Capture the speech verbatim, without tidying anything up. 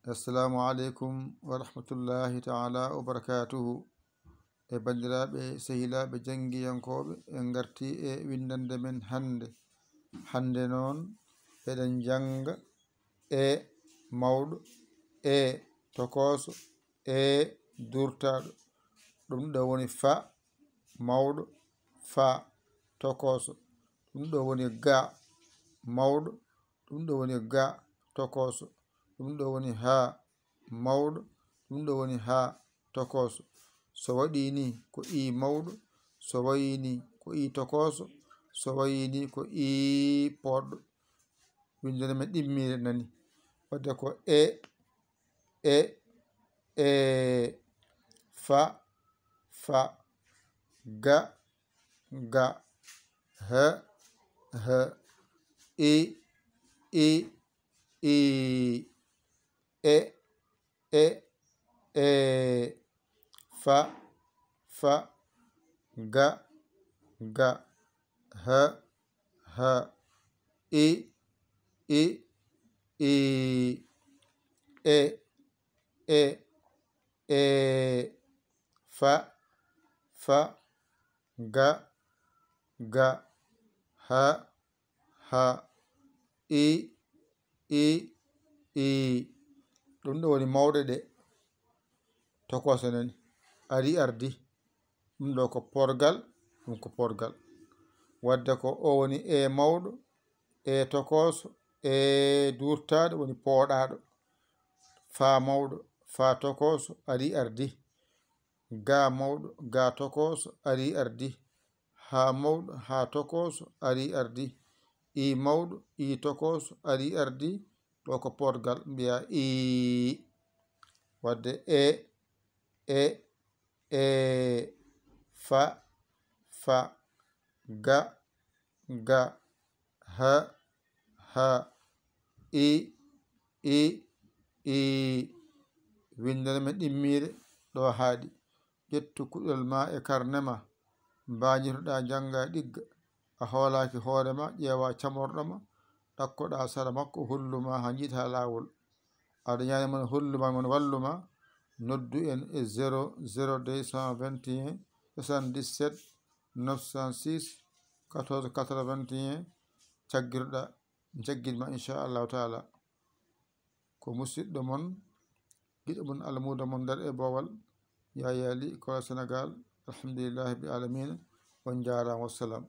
Assalamu aleykum wa rahmatullahi taala wa barakatuhu. E banndiraaɓe, sehilaaɓe janngiyankooɓe, en ngartii e winndannde men hannde. Hannde noon, eɗen njannga e mawɗo, e tokooso, e duurtaaɗo. Ɗum ɗo woni fa, mawɗo, fa, tokooso. Ɗum ɗo woni ga, mawɗo. Ɗum ɗo woni ga, tokooso. Ɗum ɗo woni ha, mawɗo. Ɗum ɗo woni ha, tokooso. So waɗii ni, ko i mawɗo. So wayii ni, ko i tokooso. So wayii ni, ko i pooɗɗo. Winndere men ɗimmiire nani. Wadde ko e, e, e, fa, fa, ga, ga, ha, ha, i, i, i, e, e, e, fa, fa, ga, ga, ha, ha, i, i, i, e, e, e, fa, fa, ga, ga, ha, ha, i, i, i. Ɗum ɗo woni mawɗe ɗe. Tokooso nani. Ari ardi. Ɗum ɗo ko porgal, ɗum ko porgal. Wadde ko o woni e mawɗo, e tokooso, e duurtaaɗo woni pooɗaaɗo. Fa mawɗo, fa tokooso, ari ardi. Ga mawɗo, ga tokooso, ari ardi. Ha mawɗo, ha tokooso, ari ardi. I mawɗo, i tokooso, ari ardi. Ɗo ko porgal, mbiya ii. Wadde e, e, e, fa, fa, ga, ga, ha, ha, i, i, i. Winndere men ɗimmiire ɗo haaɗi. Ƴettu kuɗol ma e karne ma, mbañitoɗaa, njanngaa, ɗigga. A hoolaaki hoore ma, ƴeewaa camorɗo ma, ɗakkoɗaa sara makko, hollu ma haa njiitaa laawol. Aɗa ñaani mon hollu ma, mon wallu ma, noddu en e zéro zéro deux cent vingt et un soixante-dix-sept neuf cent six quatorze quatre-vingt-un, caggirɗa, jaggit ma, inchallahu taala. Ko musidɗo mon, giɗo mon, almuudo mon nder e boowal, Yaya Ly, Kola Sénégal. Alhamdulillahi rabbil alamina. On njaaraama, wassalam.